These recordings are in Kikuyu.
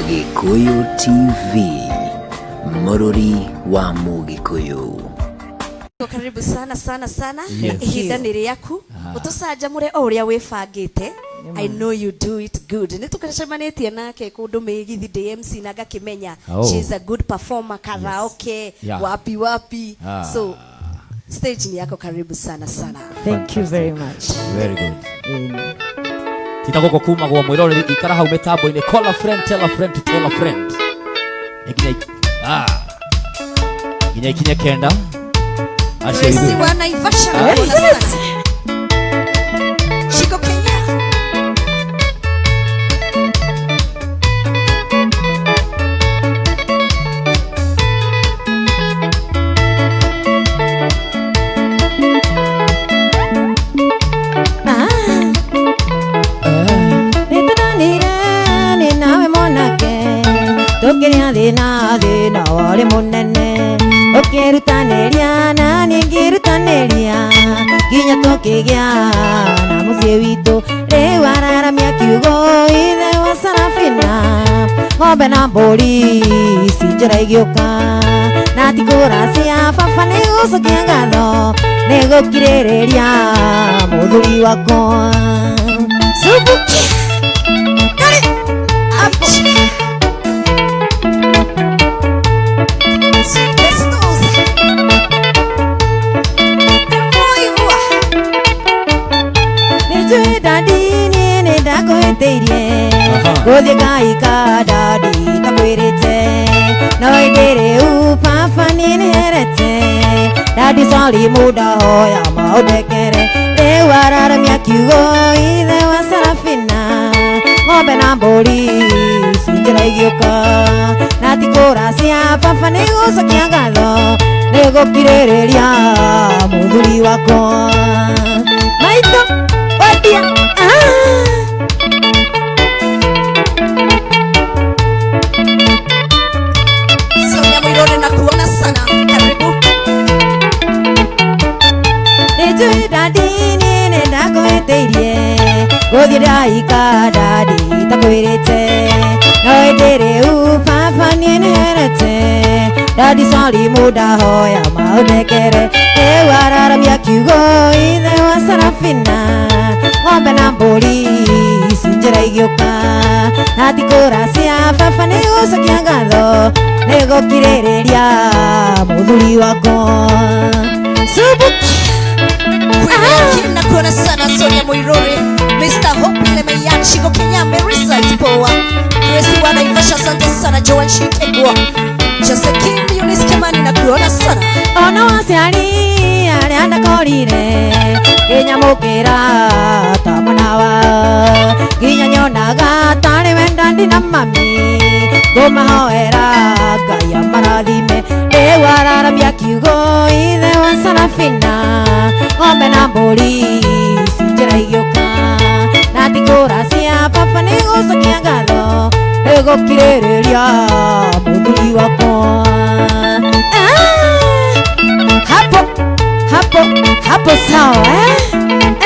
Gĩkũyũ TV, mũrũri wa Mũgĩkũyũ. Karibu sana sana sana. Yes. Ihinda nĩ rĩaku, ũtũcanjamũre o ũrĩa wĩbangĩte. I know you do it good. Nĩ tũkacemanĩtie nake kũndũ mĩgithi ndĩ MC na ngakĩmenya Oh. she's a good performer, karaoke, Yeah. wapi wapi. Ah. So stage ni yako, karibu sana sana. Thank you very much. Very good. Tita gũkũ kumagwo mwĩroreri ikara hau mĩtambo-inĩ, call a friend, tell a friend to tell a friend. Nĩ nginya nginya ikinye kenda. Acio Gracie ithuĩ. wa Naivasha, nakuona sana. Shiko Kenya. Nĩtũranire nĩ nawe mwanake, tũkĩrĩa thĩna, thĩna warĩ mũnene, ũkĩrutanĩria na niĩ ngĩrutanĩria nginya tũkĩgĩa na mũciĩ witũ. Rĩu araramia kiugo ithe wa Sarafina, ng'ombe na mbũri ci njĩra igĩũka, na ti kũracia baba nĩ gũcokia ngatho nĩ gũkirĩrĩria mũthuri wakwa. Subukia. Kari. Hapo. Sweet Pestos. Moigua. Nĩnjũĩ dadi niĩ nĩ ndakũhĩtĩirie, gũthiĩ ngaika dadi takwĩrĩte, no ĩndĩ rĩu baba niĩ nĩherete. Dadi sorry, mũndahoya maũndekere. Rĩu araramia kiugo ithe wa Sarafina, ng'ombe na mbũri ci njĩra igĩũka, na ti kũracia baba nĩ gũcokia ngatho nĩ gũkirĩrĩria mũthuri wakwa. Maitũ wendia. Ah. Sonia Mwirore, nakuona sana. Karibu. Nĩnjũĩ dadi niĩ nĩ ndakũhĩtĩirie, gũthiĩ ndaika dadi takwĩrĩte, no ĩndĩ rĩu baba niĩ nĩherete. Dadi sorry, mũndahoya maũndekere. Rĩu araramia kiugo ithe wa Sarafina, ng'ombe na mbũri ci njĩra igĩũka, na ti kũracia baba nĩ gũcokia ngatho nĩ gũkirĩrĩria mũthuri wakwa. Subukia. Kweli nakuona sana Sonia Mwirore, Mr. Hope Lemeyan, Shiko Kenya, Marisa Poa, Gracie wa Naivasha, asante sana Joan Shikegwa, Josephine Eunice Kimani, nakuona sana. Ona waciari arĩa ndakorire ngĩnyamũkĩra ta mwana wao, nginya nyonaga tarĩ we ndandi na mami, ngũmahoera Ngai amarathime. Rĩu araramia kiugo ithe wa Sarafina, ng'ombe na mbũri ci njĩra igĩũka, na ti kũracia baba nĩ gũcokia ngatho nĩ gũkirĩrĩria mũthuri wakwa. Ah! Hapo hapo hapo, sawa eh?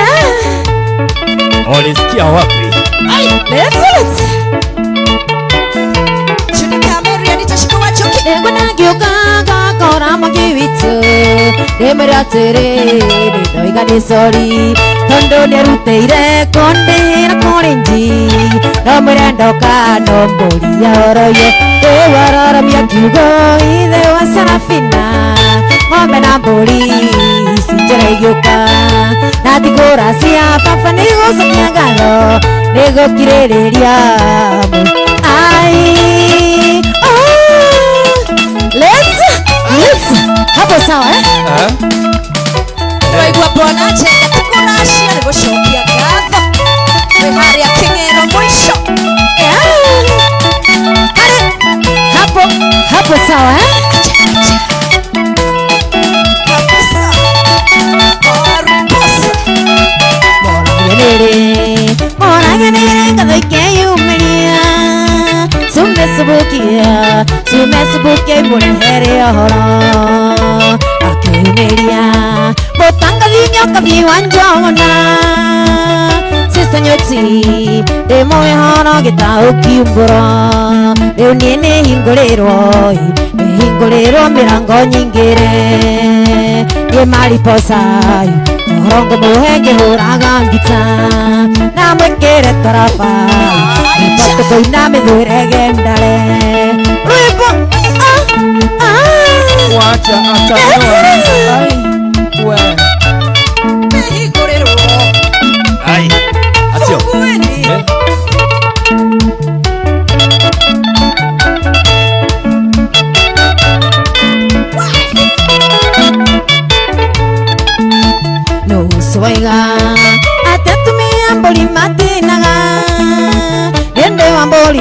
Ah. Ulisikia wapi? Let's let's. Junika Mary, Anita Shiko wa Njoki. Nĩngwenda ngĩũka ngakora mwaki witũ, ndĩmwĩre atĩrĩ nĩ ndoiga nĩ sorry, tondũ nĩarutĩire kũndĩhĩra kũrĩ nji, no mwĩre ndoka no mbũri ya oroyo. Rĩu araramia kiugo ithe wa Sarafina, ng'ombe na mbũri ci njĩra igĩũka, na ti kũracia baba nĩ gũcokia ngatho nĩ gũkirĩrĩria ai. Oh, let's let's hapo, sawa eh? Waigua bwana Jenga, tukuracia nĩ gũcokia ngatho. Twĩ harĩa kĩng'ero mũico. Are hapo hapo, sawa eh? Kabisa. Oriposa. Moragenere moragenere ngatho ikeyumĩria, sume subukia sume subukia imũrehere ũhoro akĩyumĩria mũtangathi nyokabi wa njogona. Mr. Nyoti ndĩmũhe horo gĩtaũkiumbũro rĩu niĩ nĩhingũrĩrwo nĩhingũrĩrwo mĩrango nyingĩre niĩ mariposa ũhoro ngũmũhe ngĩhũraga ngita na mwĩkĩre twaraba nĩbote kũina mĩthwĩre gendare rwĩmbo Wacha atanyoa. Ai, we. Nĩhingũrĩrwo. Ai. Acio. Fungueni. Eh? Nusuwaiga atĩ atumia mbũri matinaga ndĩ wa mbũri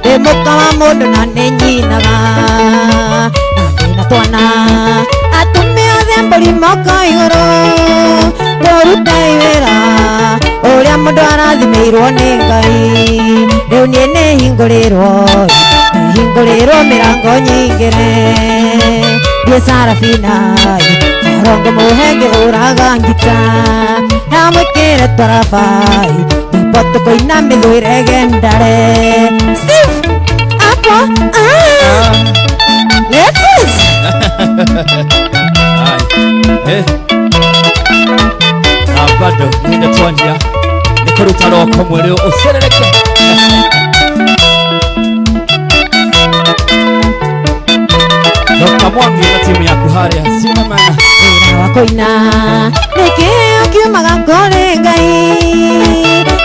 ndĩ mũka wa mũndũ na nĩ nyinaga na ndĩna twana atumia othe mbũri moko igũrũ tũrutei wĩra ũrĩa mũndũ arathimĩirwo nĩ Ngai rĩu niĩ nĩhingũrĩrwo nĩhingũrĩrwo mĩrango nyingĩre ndiĩ Sarafina rongo mũhe ngĩhũraga ngita na mwĩkĩre twaraba nĩbote kũina mĩthwĩre gendare Steve hapo ah let's it. Ai. Eh. Na bado nĩ twanjia nĩ kũruta roko mwĩrĩ ũcerereke. Dr. Mwangi na timu yaku harĩa simama. Wĩra wa kũina nĩ kĩheo kiumaga kũrĩ Ngai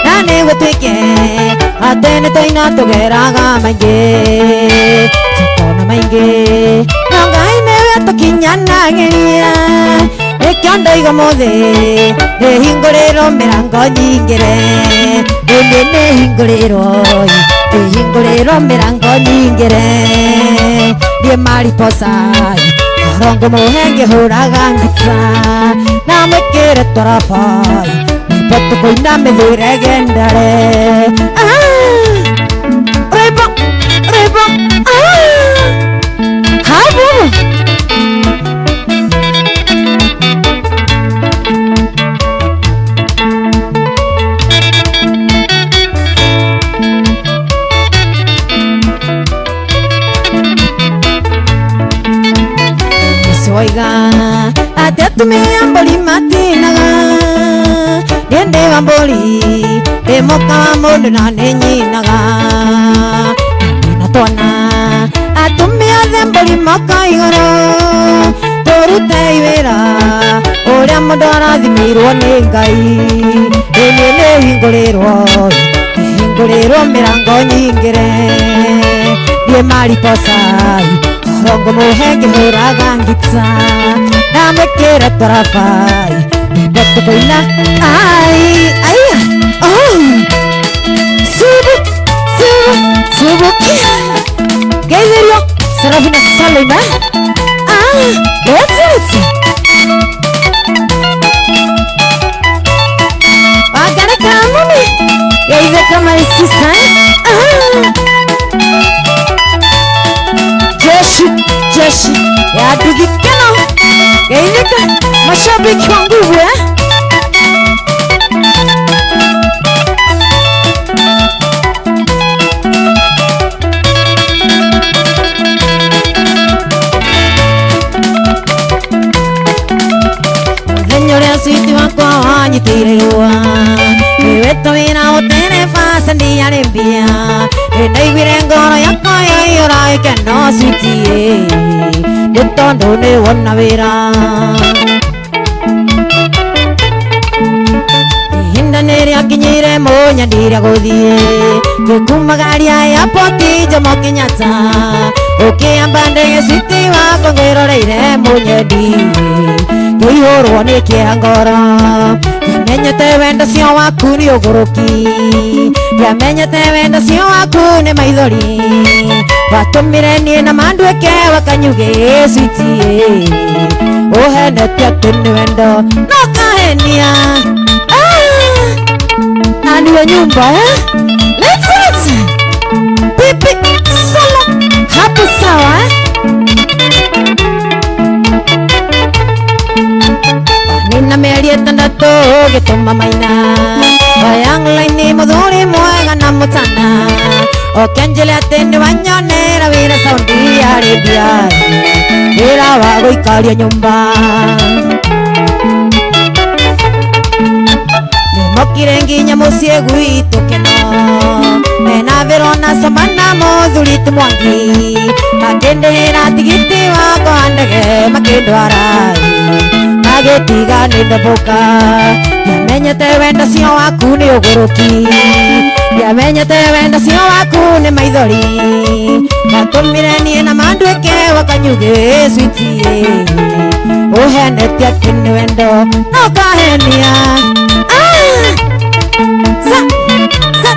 na nĩgũtuĩke atĩ nĩ tũina tũgeraga maingĩ tũkona maingĩ no Ngai nĩwe tũkinyanagĩria nĩkĩo ndoiga mũthĩ nĩhingũrĩrwo mĩrango nyingĩre rĩu niĩ nĩhingũrĩrwo nĩhingũrĩrwo mĩrango nyingĩre ndiĩ mariposa rongo mũhe ngĩhũraga ngita na mwĩkĩre twaraba nĩbote kũina mĩthwĩre gendare rwĩmbo rwĩmbo habu Oiga atĩ atumia mbũri matinaga niĩ ndĩ wa mbũri ndĩ mũka wa mũndũ na nĩ nyinaga na ndĩna twana atumia othe mbũri moko igũrũ tũrutei wĩra ũrĩa mũndũ arathimĩirwo nĩ Ngai rĩu niĩ nĩhingũrĩrwo nĩhingũrĩrwo mĩrango nyingĩre ndiĩ mariposa rongo mũhe ngĩhũraga ngita na mwĩkĩre twaraba nĩbote kũina ai ai oh subu subu subuki geithĩrio Sarafina Salima ah let's it wagana kamumi geithĩka my sister ah jeshi jeshi ya dugikeno geithĩka mashabiki wa nguvu eh. Mũthenya ũrĩa switi wakwa wanyitĩire rũa nĩwetwo wĩra ũtereba ndiarĩ mbia nĩndaiguire ngoro yakwa yaiyũra gĩkeno switi nĩ tondũ nĩwona wĩra ihinda nĩrĩakinyire mũnyandire gũthiĩ ngĩkumagaria airport Jomo Kenyatta ũkĩamba ndege switi wakwa ngĩroreire mũnyendi ngĩihũrwo nĩ kĩeha ngoro ndiamenyete wendo ũcio waku nĩ ũgũrũki ndiamenyete wendo ũcio waku nĩ maithori watũmire niĩ na manduĩke wa kanyugĩ switi ũhenete atĩ nĩ wendo no kahenia na niwe nyumba eh? Let's it pipi solo hapo sawa eh? Nina mĩeri ĩtandatũ gĩtũma maina Oyanglaini muthuri mwega na mutana Okenjele atĩ nĩ wanyonera wĩra Saudi Arabia wĩra wa gũikaria nyũmba Nĩmokire nginya mũciĩ gwitũ keno mena Verona Soma na mũthuri ti Mwangi makĩndĩhĩra tigiti wakwa ndege makĩndwara magĩtiga nĩ ndobũka ndiamenyete wendo ũcio waku nĩ ũgũrũki ndiamenyete wendo ũcio waku nĩ maithori watũmire niĩ na manduĩke wakanyugĩ switi ũhenetie atĩ nĩ wendo no ũkahenia sa sa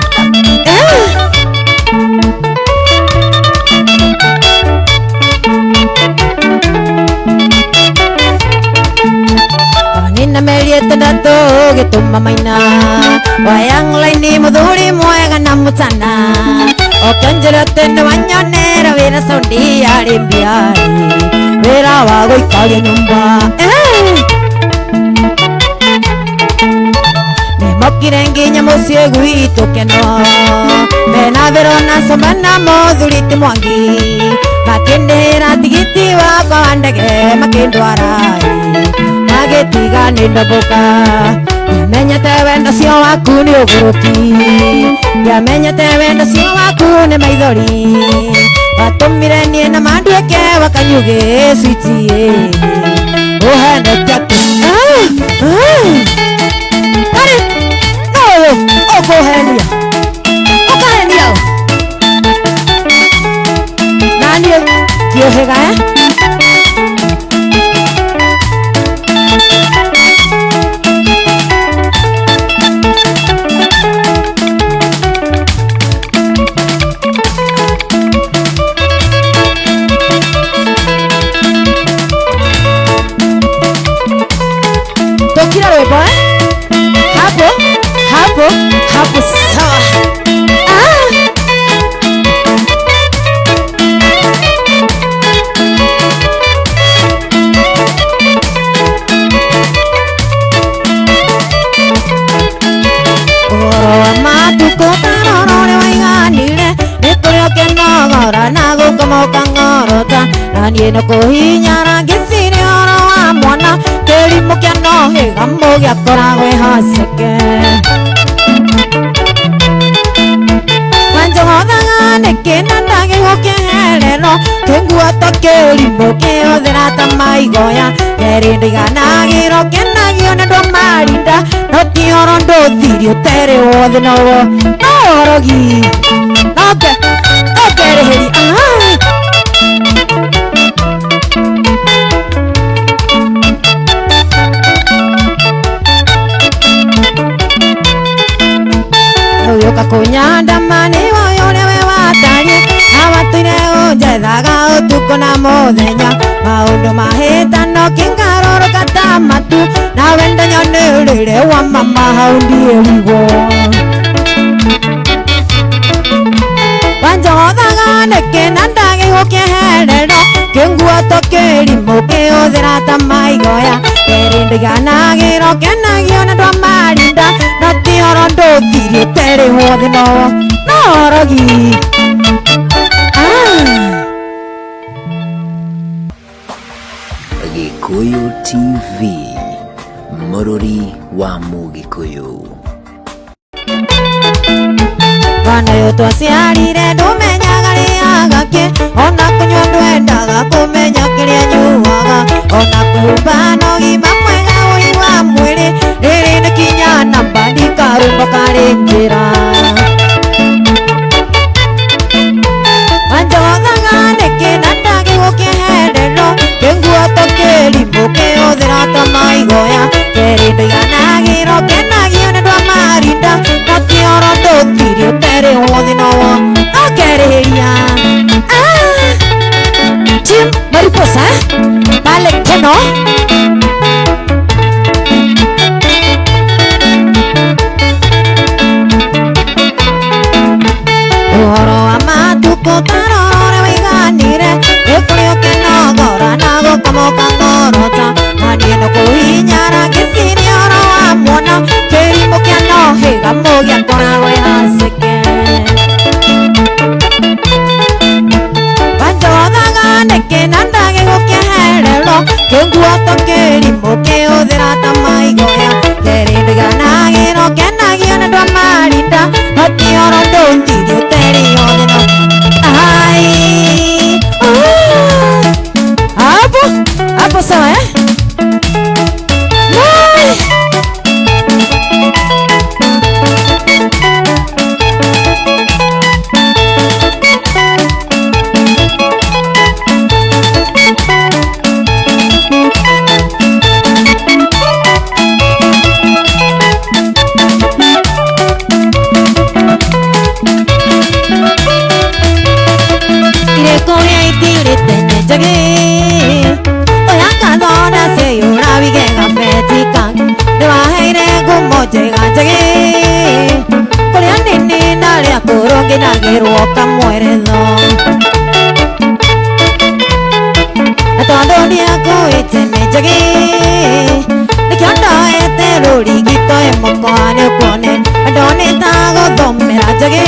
Nina meri ĩtandatũ gĩtũma maina Wayanglaini mũthuri mwega na mũtana Ũkĩnjĩra atĩ nĩ wanyonera wĩra Saudi Arabia wĩra wa gũikaria nyũmba Nĩmokire nginya mũciĩ gwitũ keno mena Verona Soma na mũthuri ti Mwangi makĩndĩhĩra tigiti wakwa wa ndege makĩndwara magĩtiga nĩ ndobũka ndiamenyete wendo ũcio waku nĩ ũgũrũki ndiamenyete wendo ũcio waku nĩ maithori watũmire niĩ na manduĩke wakanyugĩ switi ũhenete atĩ Karĩ no ũyũ ũkũhenia ũkahenia ũ na niĩ ndiũhĩga Tokira rwĩmbo hapo hapo hapo sawa Ũhoro wa matukũ tarora ũrĩa waiganire nĩ kũrĩ ũkĩnogora na gũkoma ũkang'orota na niĩ no kũhinyara ngĩciria ũhoro wa mwana kĩrimũ kĩa nohĩga mũgĩakoragwo ĩhaceke Wanjogothaga nĩkĩ na ndagĩgũkĩhererwo kĩngua ta kĩrimũ kĩhũthĩra ta maigoya kerĩ ndiganagĩrwo kenagio nĩ ndwa marinda no ti ũhoro ndũthirie ũterĩ wothe nowo no ũrogi noke nokerĩhĩria Ũgĩũka kũnyandama nĩ woĩ ũrĩa we watariĩ na watũire ũnjethaga ũtukũ na mũthenya maũndũ mahĩtano kĩngarũrũka ta matu nawe ndanyonĩrĩre wa mama hau ndiĩrigwo Wanjogothaga nĩkĩ na ndagĩgũkĩhererwo kĩngua ta kĩrimũ kĩhũthĩra ta maigoya kerĩ ndiganagĩrwo kenagio nĩ ndwa marinda no ti ũhoro ndũthirie ũterĩ wothe nowo no ũrogi Gikuyu TV Mũrũri wa Mũgĩkũyũ Mwana ũyũ twaciarire ndũmenyaga rĩaga kĩ ona kũnyua ndwendaga kũmenya kĩrĩa nyuaga ona kwĩhumba na ũgima mwega ũi wa mwĩrĩ rĩrĩ nĩ kinya namba ndikarũmba karĩ njĩra Wanjogothaga nĩkĩ na ndagĩgũkĩhererwo kĩngua ta kĩrimũ kĩhũthĩra ta maigoya kerĩ ndiganagĩrwo kenagio nĩ ndwa marinda no ti ũhoro ndũthirie ũterĩ wothe nowo ũkerĩhĩria Tim Mariposa pale Keno Ũhoro wa matukũ tarora ũrĩa waiganire nĩ kũrĩ ũkĩnogora na gũkoma ũkang'orota na niĩ no kũhinyara ngĩciria ũhoro wa mwana kĩrimũ kĩa nohĩga Nĩũkũrutĩrwo kamweretho na tondũ ndiakuĩte nĩ njagĩ nĩkĩo ndoete rũrigito ĩmũkwa nĩũkuone wendo nĩ ta gũthomera njagĩ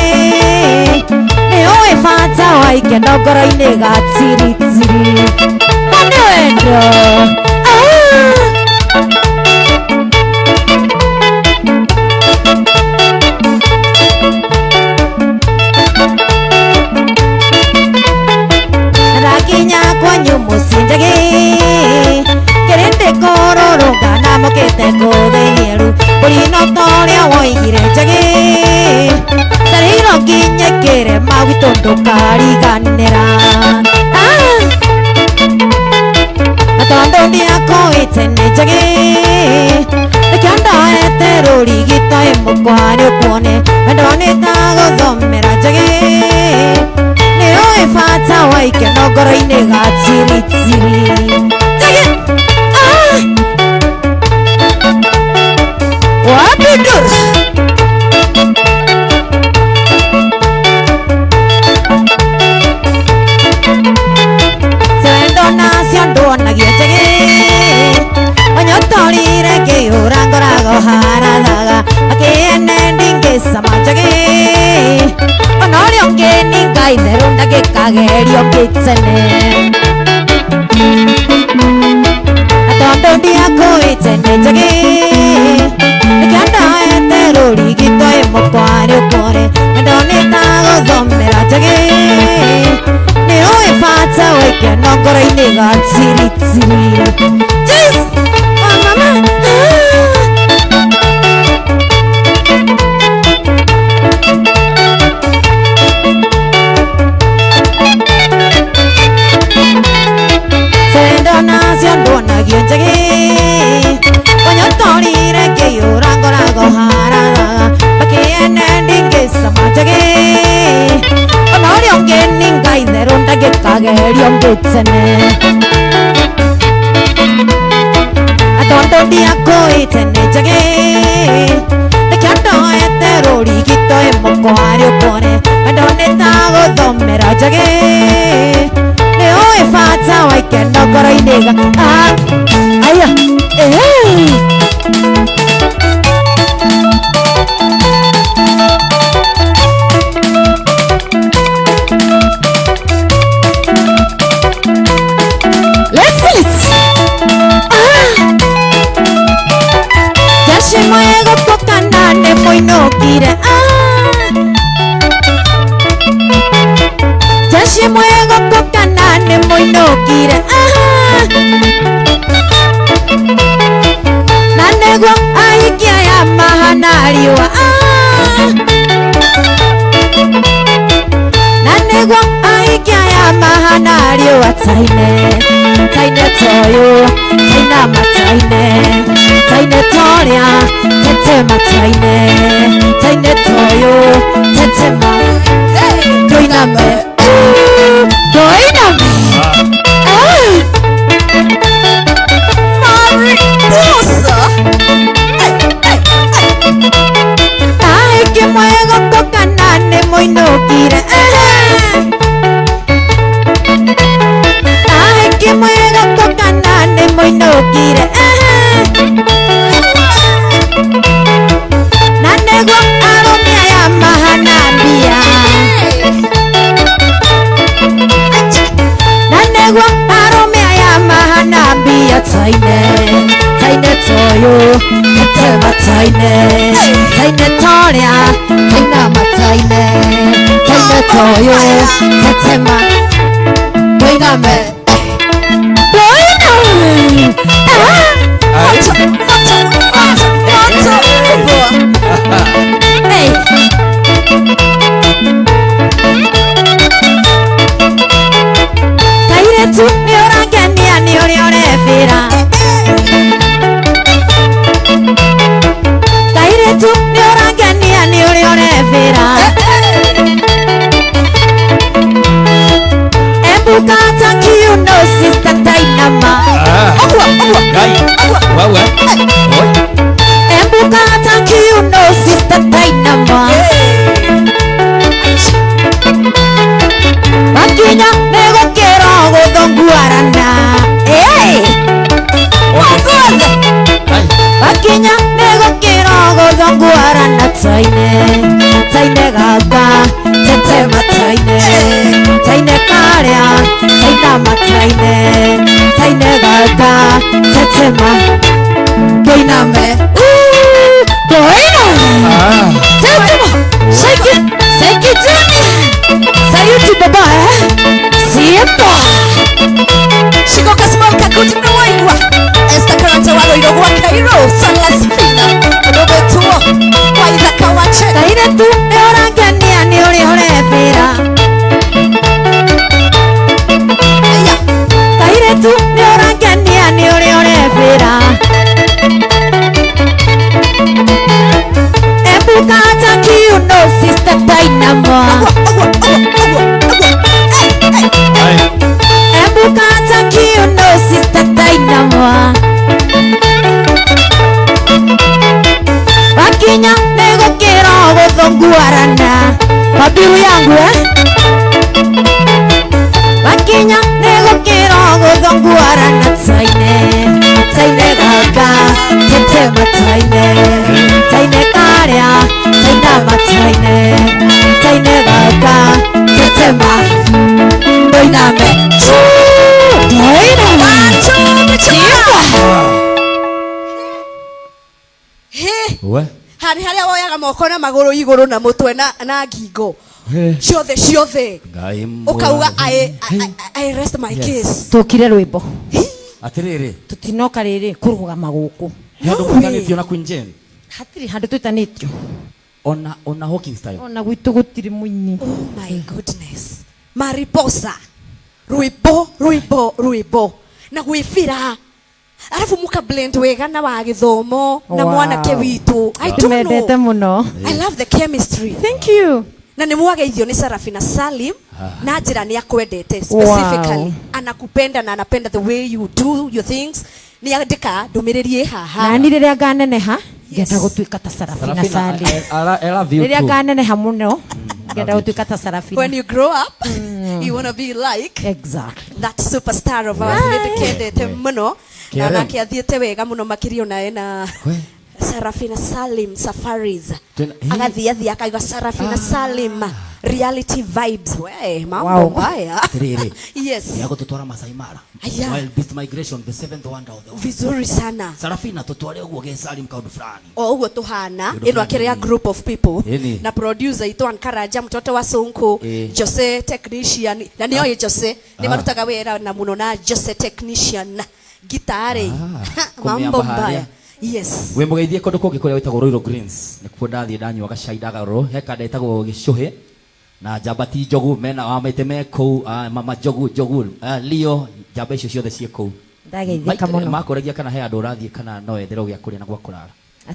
nĩũĩ bata wa ikeno ngoro-inĩ gatiritiri ma nĩ wendo. Ndakinya kwanyu mũciĩ njagĩ kĩrĩndĩ kũrũrũngana mokĩte kũthĩnieru mbũri no ta ũrĩa woigire njagĩ carĩirwo nginya kĩrĩma gwitũ ndũkariganĩra. Na tondũ ndiakuĩte nĩ njagĩ nĩkĩo ndoete rũrigito ĩmũkwa nĩũkuone wendo nĩ ta gũthomera njagĩ nĩũĩ bata wa ikeno ngoro-inĩ gatiritiri njagĩ. Wapi dura Wendo nacio nduonagia njagĩ onyotorire ngĩhũra ngoragwo harathaga akĩene ndingĩcama njagĩ ona ũrĩa ũngĩ ninga itherũ ndagĩkagerio ngĩtene na tondũ ndiakuĩte nĩ njagĩ nĩkĩo ndoete rũrigito ĩmũkwa nĩũkuone wendo nĩ ta gũthomera njagĩ nĩũĩ bata wa ikeno ngoro-inĩ gatiritiri. Jeez! Oh, mama! Wendo nacio nduonagio njagĩ onyotorire ngĩiyũra ngoragwo harathaga makĩene ndingĩcama njagĩ ona ũrĩa ũngĩ ninga itherũ ndagĩkagerio ngĩtene na tondũ ndiakuĩte nĩ njagĩ nĩkĩo ndoete rũrigito ĩmũkwa nĩũkuone wendo nĩ ta gũthomera njagĩ nĩũĩ bata wa ikeno ngoro-inĩ ga aya. Let's see. Jeshi mwego kana nĩ mũinũkire. Jeshi mwego kana nĩ mũinũkire. Na nĩguo ahikia ya mahana riũa. Na nĩguo ahikia ya mahana riũa taine taine toyo taina mataine taine toria tetema taine taine toyo tetema toiname toiname. Mariposa. Aiki mwego kokana nĩ mũinũkire. Aiki mwego kokana nĩ mũinũkire. Na nĩguo arũme aya mahana mbia. Na nĩguo arũme aya mahana mbia taine taine toyo tetema taine taine toria taina mataine taine toyo tetema toiname toiname. Moto, moto, moto, moto kubwa. Hey. Kairetu nĩ ũrangenia nĩ ũrĩa ũrebĩra. Kairetu nĩ ũrangenia nĩ ũrĩa ũrebĩra. Embuka ta kiu Wakinya nĩgũkĩrwo gũthũnguarana. Ĩĩ. Ai. Wakinya nĩgũkĩrwo gũthũnguarana taine. Taine gaka tetema taine. Taine karĩa tainama taine. Taine gaka tetema. Kĩiname. Ooh, Koiname. Tetema. Shake it. Shake it Johnny. Sayuti baba eh. Siemba. Shigoka small kakuti mnawaigwa Esther Karanja wa Roiro gwa Cairo Salasfina Roberto wa ithaka wa Chena Kaire tu nĩ ũrangenia nĩ ũrĩa ũrebĩra. Aya. Kaire tu nĩ ũrangenia nĩ ũrĩa ũrebĩra. Ebuka ta kiuno sister Dynamo. Ogwo, ogwo, ogwo, ogwo. Hey, hey. Ai. Ebuka ta kiuno sister Dynamo. Wakinya nĩgũkĩrwo gũthũnguarana. Mabiru yangu eh? Wakinya nĩgũkĩrwo gũthũnguarana taine. Taine gaka tetema taine. Taine karĩa tainama taine. Taine gaka tetema. Ndoiname. Chuu, Ndoiname. One, two, three. He. We. Harĩ harĩa woyaga moko na magũrũ igũrũ na mũtwe na ngingo He. ciothe ciothe Ngai ũkauga mũrathime. I rest my Yes. case. Tũkire rwĩmbo. Atiriri. Tũtinoka rĩrĩ kũrũgama gũkũ. He andũ mwĩtanĩtio na Queen Jane. Hatirĩ handũ twĩtanĩtio. Ona walking style. Ona gwitũ gũtirĩ mũini. Oh my goodness. Mariposa. Rwĩmbo, rwĩmbo, rwĩmbo. Na gwĩbira. Arabu muka blend wega na wa gĩthomo na Wow. mwanake witũ. I don't Tũmendete know. mũno. I love the chemistry. Thank you. Na nĩ mwageithio nĩ Sarafina Salim na njĩra nĩ akwendete specifically. Wow. Anakupenda na anapenda the way you do your things. Nĩ andĩka ndũmĩrĩri ĩ haha. Nani rĩrĩa nganeneha ngenda Yes. gũtuĩka ta Sarafina Sarafina, Salim. I love you Rĩrĩa too. nganeneha mũno ngenda gũtuĩka ta Sarafina. When you grow up, you wanna be like Exactly. that superstar of ours. Nĩ ndĩkendete mũno na KRM. nake athiĩte wega mũno makĩria ona ena We. Sarafina Salim Safaris Tena- eh. agathiĩ athiĩ akauga Sarafina Salim reality vibes we mambo Wow. mbaya. Atiriri. Yes. Nĩ agũtũtwara Masai Mara. Aya. Wild beast migration, the seventh wonder of the world. Vizuri sana. Sarafina tũtware ũguo ge Salim kaũndũ fulani. O ũguo tuhana Kĩndũ ĩno akĩrĩ a fulani. group of people Ĩni. na producer itũ Ankaraja mtoto wa Sonko Ĩ. Jose technician na nĩoĩ Jose nĩ Ah. marutaga wĩra na mũno na Jose technician gitarĩ Ah, mambo kũmĩamba harĩa. mbaya. Yes. Wĩ mũgeithie kũndũ kũngĩ kũrĩa gwĩtagwo Royal Greens. Nĩkuo ndathiĩ ndanyua gacai ndagarũrwo. He kanda ĩtagwo gĩcũhĩ na njamba ti njogu mena wamaite me kũu, mama njogu njogu, Leo njamba icio ciothe ciĩ kũu. Ndageithĩka mũno. Makũragia kana he andũ ũrathiĩ kana no wetherwo gĩa kũrĩa na gwa kũrara.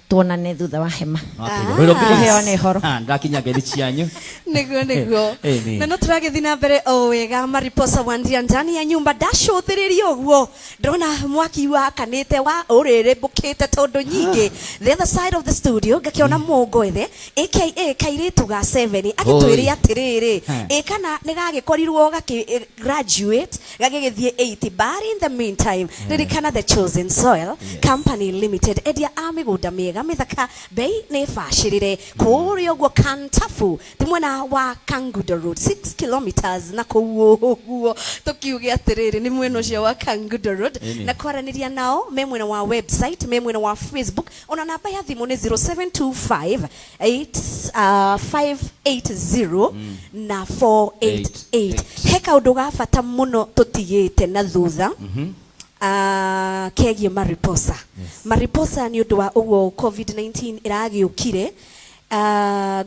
Tuonane thutha wa hema. No atĩrĩ, Royal Greens. Tũheo nĩ ũhoro. Ah, ndakinya ngeithi cianyu. Niguo niguo. Eh, ni. Na no tũragĩthiĩ na mbere o wega Mariposa Wandia ndani ya nyumba ndacũthĩrĩria ũguo ndĩrona mwaki wakanĩte wa ũrĩrĩmbũkĩte tondũ nyingĩ the other side of the studio ngakĩona Mũngwethe aka kairĩtu ga 7 agĩtwĩre atĩrĩrĩ He. ĩ kana nĩ gagĩkorirwo gakĩ graduate gagĩgĩthiĩ 80 but in the meantime ririkana the Chosen Soil Company Limited endia a mĩgũnda mĩega mĩthaka bei nĩ bacĩrĩre kũrĩa ũguo Kantafu ti mwena wa Kangundo Road 6 kilometers na kũu ũguo tũkiuge atĩrĩrĩ nĩ mwena ũcio wa Kangundo Road Ĩni. na kwaranĩria nao me mwena wa website me mwena wa Facebook ona namba ya thimũ nĩ 0725 8 580 na 488 he kaũndũ ga bata mũno tũtigĩte na thutha kegiĩ Mariposa. Mariposa nĩ ũndũ wa ũguo COVID-19 ĩragĩũkire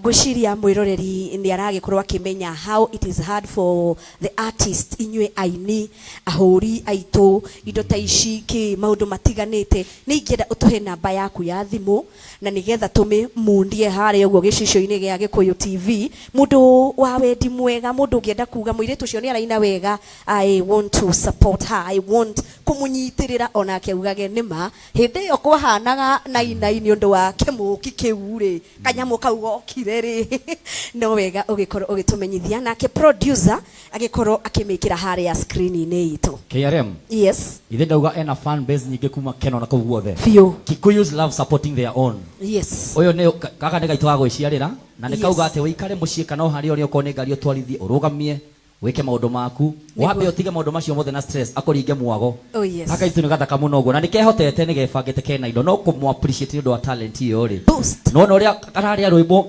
ngwĩciria mwĩroreri nĩ aragĩkorwo akĩmenya how it is hard for the artist inyuĩ aini ahũri aitũ indo ta ici kĩ maũndũ matiganĩte nĩ ingĩenda ũtũhe namba yaku ya thimũ na nĩgetha tũmĩmundie harĩa ũguo gĩcicio-inĩ gĩa Gĩkũyũ TV mũndũ wa wendi mwega mũndũ ũngĩenda kuga mũirĩtu ũcio nĩ araina wega I want to support her I want kũmũnyitĩrĩra onake augage nĩma hĩndĩ ĩyo kwahanaga nainai nĩ ũndũ wa kĩmũki kĩu rĩ kanyamũ Gathimo kau gokire rĩ, no wega ũgĩkorwo ũgĩtũmenyithia, nake producer agĩkorwo akĩmĩkĩra harĩa screen-inĩ itũ. KRM. Yes. Ithe ndauga ena fan base nyingĩ kuma Keno na kũu guothe. Biũ. Kikuyus love supporting their own. Yes. Ũyũ nĩ gaka nĩ gaitũ ga gwĩciarĩra na nĩ kauga Yes. atĩ ũikare mũciĩ kana o harĩa ũrĩ, okorwo nĩ ngari ũtwarithie, ũrũgamie, wĩke maũndũ maku, wambe ũtige maũndũ macio mothe na stress, akũringe mwago. Oh, yes. Gaka gaitũ nĩ gathaka mũno ũguo na nĩ kehotete, nĩ gebangĩte, kena indo, no kũmũ appreciate nĩ ũndũ wa talent ĩyo rĩ. Boost. Nona ũrĩa ararĩa rwĩmbo,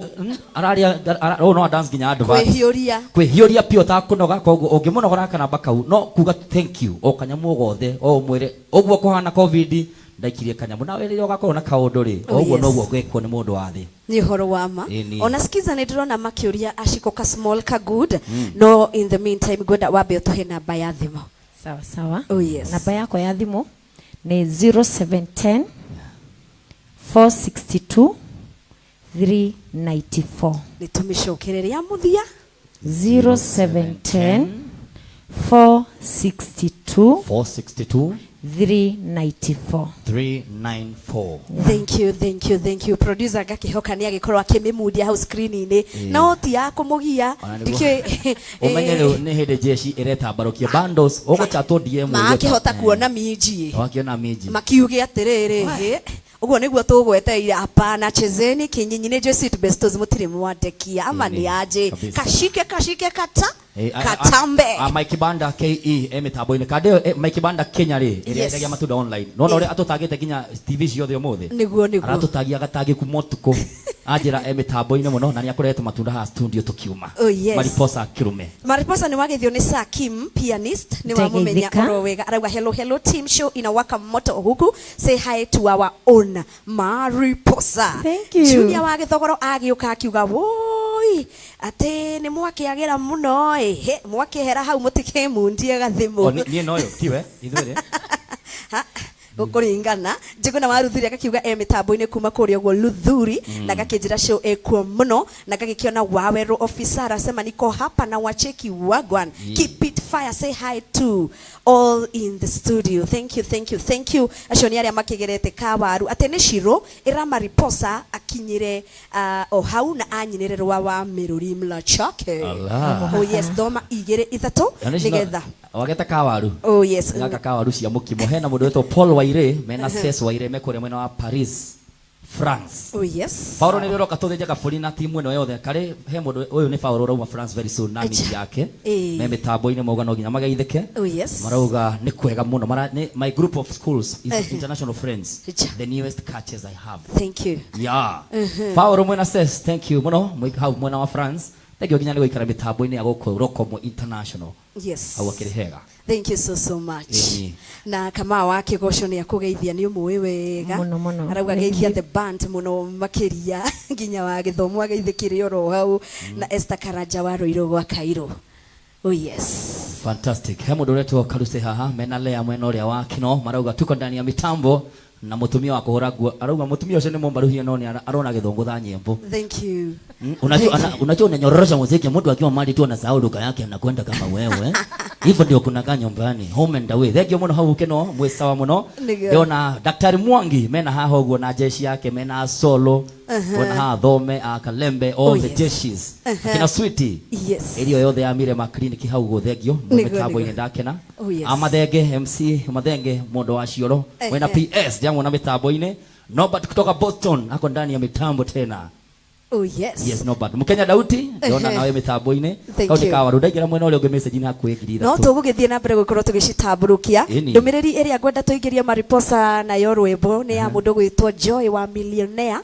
ararĩa ũyũ no dance nginya advert. Kwĩhiũria. Kwĩhiũria piũ ũtakũnoga, koguo ũngĩmũnogora kanamba kau no kuga thank you o kanyamũ o gothe, o ũmwĩre ũguo kũhana COVID ndaikirie kanyamũ, nawe rĩrĩa ũgakorwo na kaũndũ rĩ, Oh, o ũguo yes. noguo gwĩkwo nĩ mũndũ wa thĩ. Nĩ ũhoro wa ma. Ĩni. Ona skiza nĩ ndĩrona makĩũria ashiko ka small ka good, no in the meantime ngwenda wambe ũtũhe namba ya thimũ. Sawa sawa. Oh, yes. Namba yakwa ya thimũ nĩ 0710 462 394. Nĩ tũmĩcokerere ya mũthia. 0710 462 462 394. 394. Thank you, thank you, thank you. Producer ngakĩhoka nĩ agĩkorwo akĩmĩmundia hau screen-inĩ, no ti ya kũmũgia. Ona nĩguo. Ndikĩũĩ. Ũmenye rĩu nĩ hĩndĩ jeshi ĩretambarũkia bundles, ũgũchatwo DM ũguo. Makĩhota kuona minji. Wakiona minji. Makiuge atĩrĩrĩ, hĩ, ũguo nĩguo tũgweteire. Hapana, chezeni kinyinyi nĩ njũĩ sweet bestos mũtirĩ mwandekia ama Ĩni, nĩ aje kabisa. kashike kashike kata Eh, katambe. Mike Banda KE e mĩtambo-inĩ kandĩ ĩyo, Mike Banda Kenya rĩ, ĩrĩa Yes. endagia matunda online, nona ũrĩa atũtagĩte nginya TV ciothe ũmũthĩ. Nĩguo, nĩguo. Aratũtagia gatagi kuma ũtukũ, anjĩra e mĩtambo-inĩ mũno na nĩ akũrehete matunda haha studio tũkiuma. Oh, yes. Mariposa kĩrume. Mariposa nĩ wageithio nĩ Sir Kim pianist, nĩ wamũmenya Ndegeithĩka. oro wega, arauga hello hello team, show inawaka moto huku, say hi to our own Mariposa. Thank you. Junior wa gĩthogoro agĩũka akiuga woi atĩ nĩ mwakĩagĩra mũno ĩ, he, mwakĩhera hau mũtikĩmundie gathimũ. O, niĩ noyo tiwe ithuĩ rĩ. Ha, gũkũringana njĩgũna wa Ruthuri agakiuga e mĩtambo-inĩ kuma kũrĩa ũguo Luthuri, na gakĩnjĩra show ekuo mũno, na gagĩkĩona Waweru officer arasema niko hapa na wacheki wagwan. Keep it fire, say hi to all in the studio. Thank you, thank you, thank you. Acio nĩ arĩa makĩgerete kawaru atĩ nĩ Shiro ĩra Mariposa akinyire o hau na anyinĩre rwa wa mĩrũri mlachake. Allah. Oh yes, thoma igĩrĩ ithatũ Na nĩ cino- nĩgetha. Wageta kawaru. Oh yes. Gaka kawaru cia mũkimo, hena mũndũ wĩtwo Paul Waire mena Ses Waire me kũrĩa mwena wa Paris, France. Oh yes. Paulo nĩ ũroka tũthĩnje kabũri na timu ĩno yothe, karĩ he mũndũ ũyũ nĩ Paulo ũrauma France very soon na Acha. miji yake. Ĩĩ. Me mĩtambo-inĩ mauga no nginya mageithĩke. Oh yes. Marauga nĩ kwega mũno. Mara, nĩ, my group of schools is Ehe. international friends, Acha. the newest catches I have. Thank you. Yeah. Paulo mwena Ses, thank you mũno mwĩ hau mwena wa France. Thank you nginya nĩ gũikara mĩtambo-inĩ ya gũkũ Rokomo International. Yes. Hau akĩrĩ hega. Thank you so so much. Ĩni. Na kama wa kĩgoco nĩ akũgeithia, nĩ ũmũĩ wega. Mũno, mũno. Arauga Thank geithia you. the band mũno makĩria nginya wa gĩthomo ageithĩkĩre oro hau, na Esther Karanja wa Rũirũ gwa Kairũ. Oh yes. Fantastic. He mũndũ ũretwo Karuse haha mena Lea mwena ũrĩa wa Kino, marauga tuko ndani ya mitambo na mũtumia wa kũhũra nguo, arauga mũtumia ũcio nĩ mũmbaruhie no nĩ arona gĩthũngũ tha nyĩmbo. Thank you. Unajua, unajua unanyorosha muziki, mtu akiwa mali tu anasahau lugha yake anakwenda kama wewe. Hivyo ndio kunakaa nyumbani, home and away. Thank you mũno hau Kino, mwĩ sawa mũno. Nĩguo. Ndĩrona Daktari Mwangi mena haha ũguo na jeshi yake, mena solo, ona haha Thome, a Kalembe, all Oh, the yes. jeshis. Akina Sweetie. Yes. Ĩrio yothe ya Mirema Clinic hau ũguo, thank you. Mwĩ Nĩguo, mĩtambo-inĩ nĩguo. ndakena. Oh, yes. Amathenge MC Mathenge mũndũ wa Cioro wena PS ndiamuona mĩtambo-inĩ. Norbert kutoka Boston ako ndani ya mitambo tena. Oh yes. Yes, Norbert. Mkenya Dauti ndona nawe mĩtambo-inĩ. Thank Kau nĩ you. kawaru ndaingĩra mwena ũrĩa ũngĩ message nĩ hakuhĩ ngiri No ithatũ. tũgũgĩthiĩ na mbere gũkorwo tũgĩcitambũrũkia. Ĩni. Ndũmĩrĩri ĩrĩa ngwenda tũingĩrie Mariposa nayo rwĩmbo nĩ ya mũndũ gwĩtwo Joy wa Millionaire,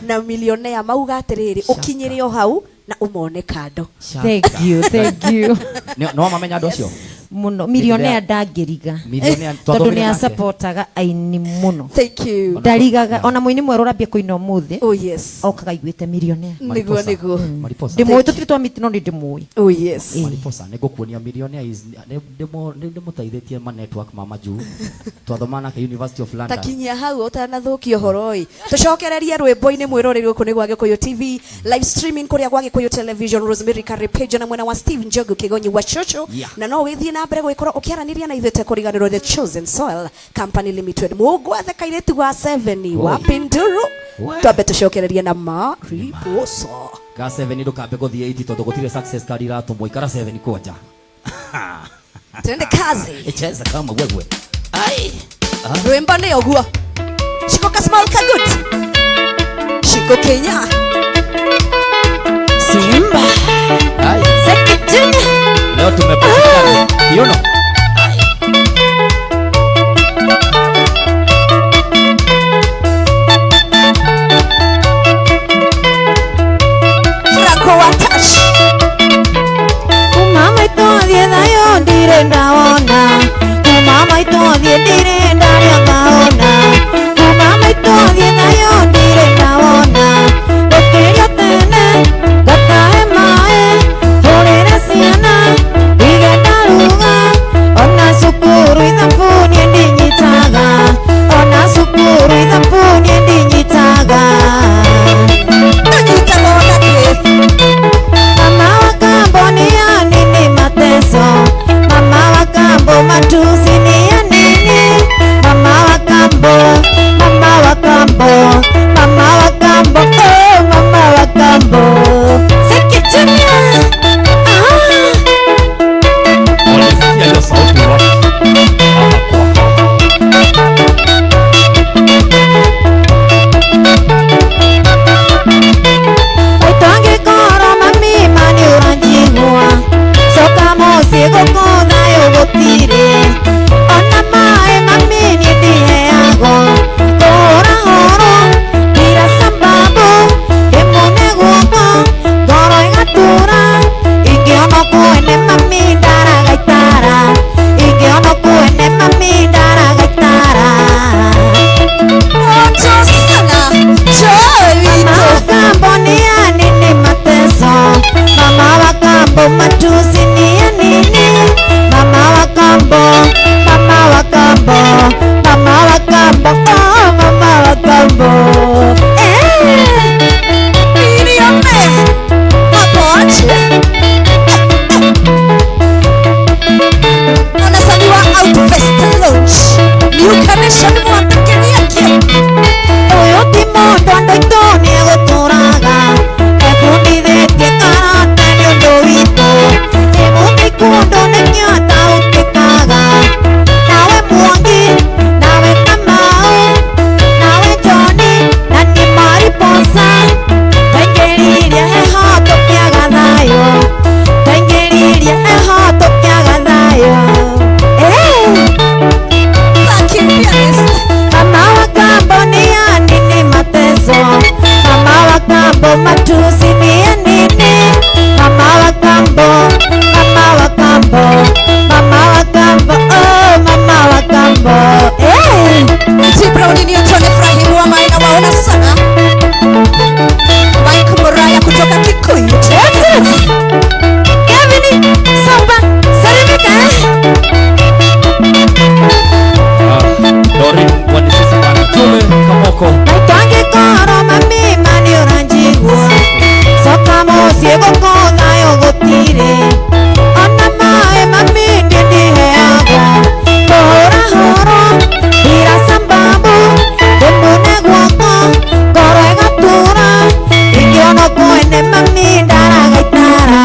na Millionaire mauga atĩrĩrĩ, ũkinyĩre o hau na ũmone kando. Shaka. Thank you, thank you. Nĩ wamamenya andũ acio? Mũno millionaire ndangĩriga. Millionaire Tondũ nĩ twathomire nake. asapotaga aini mũno. Thank you. Ndarigaga ona mũini mwerũ ũrambia kũina ũmũthĩ, Oh yes. okaga aiguĩte millionaire. Nĩguo, Mariposa. nĩguo. Mariposa. Ndĩmũĩ, tũtirĩ twamiti no nĩ ndĩmũĩ. Oh yes. Mariposa nĩ ngũkuonia millionaire is nĩ ndĩmũteithĩtie ma network ma majuu. Twathoma nake University of London. Takinyia hau ũtanathũkia ũhoro ĩ, tũcokererie rwĩmbo-inĩ. Mwĩroreri, gũkũ nĩ gwa Gĩkũyũ TV live streaming, kũrĩa gwa Gĩkũyũ Television, Rosemary Karipejo na mwena wa Steve Njogu Kĩgonyi wa Cucu. Yeah. Na no ũgĩthiĩ na mbere gũgĩkorwo ũkĩaranĩria na ithuĩ tekũriganĩrwo The Chosen Soil Company Limited. Mũgwethe kairĩtu wa 7 wa Pinduru. Twambe tũcokererie na Mariposa. Ga 7 ndukambe guthie 8 tondu gutire success card iratumwo ikara 7 kwanja. Twende kazi. Icheza kama wewe. Ai. Rwimbo nĩ ũguo. Shiko ka small ka good. Shiko Kenya. Simba. Ai. Sekitini. Leo tumepatikana. Kiuno. Franco wa touch. Kumama itothie thayo ndirenda wona. Kumama itothie ndirenda rĩangaona. Kumama itothie thayo ndirenda wona. Gũkĩria tene ngatahe maĩ hũrĩre ciana ndige ndaruga. Ona cukuru ithabu niĩ ndinyitaga. Ona cukuru ithabu niĩ ndinyitaga. Ndũnyitaga ona kĩ. Mama wa kambo ni ya nini mateso? Mama wa kambo matusi ni ya nini? Mama wa kambo, mama wa kambo, mama wa kambo, oh mama wa kambo. Sekichunya. Ah. Walisikia hiyo sauti wapi? Hapa kwa hapa. Ũtangĩkorwo mami ma nĩ ũranjigua. Coka mũciĩ gũkũ thayũ gũtirĩ. Ona maĩ mami niĩ ndiheagwo. Kũhũrahũrwo bila sababu. Ndĩmune guoko ngoro ĩgatura. Ingĩona kwene mami ndaragaitara. Ingĩona kwene mami ndaragaitara. Moto sana. Joy Mama witũ. wa kambo ni ya nini mateso? Mama wa kambo matusi ni ya nini? Mama wa kambo, mama wa kambo, mama wa kambo, oh mama wa kambo. Eh. Iriome. Hapo ache. Wanasaniwa Outfest Lounge. New Connection mwatekeria Ũyũ ti mũndũ andũ aitũ nĩegũtũraga. Ebundithĩtie karate nĩ ũndũ witũ. Nĩ mũmĩkũndũ nĩkĩo ataũkĩkaga. Nawe Mwangi, nawe Kamau, nawe John, na nĩ Mariposa. Twaingĩririe heho tũkĩaga thayũ. Twaingĩririe heho tũkĩaga thayũ. Eh. Thank you, pianist. Mama wa kambo ni ya nini mateso? Mama wa kambo matusi ni ya nini? Mama wa kambo, mama wa kambo, mama wa kambo, oh mama wa kambo. Eh. T Brown Newton Ibrahim wa Maina waona sana. Mike Muraya kutoka Kikuyu. Excellent. Kevin, Samba, salimika. Dori wanisisi bana Jume Kamoko. Maitangĩkorwo mami ma nĩ ũranjigua. Coka mũciĩ gũkũ thayũ gũtirĩ. Ona maĩ mami niĩ ndiheagwo. Kũhũrahũrwo bila sababu. Ndĩmune guoko ngoro ĩgatura. Ingĩona kwene mami ndaragaitara.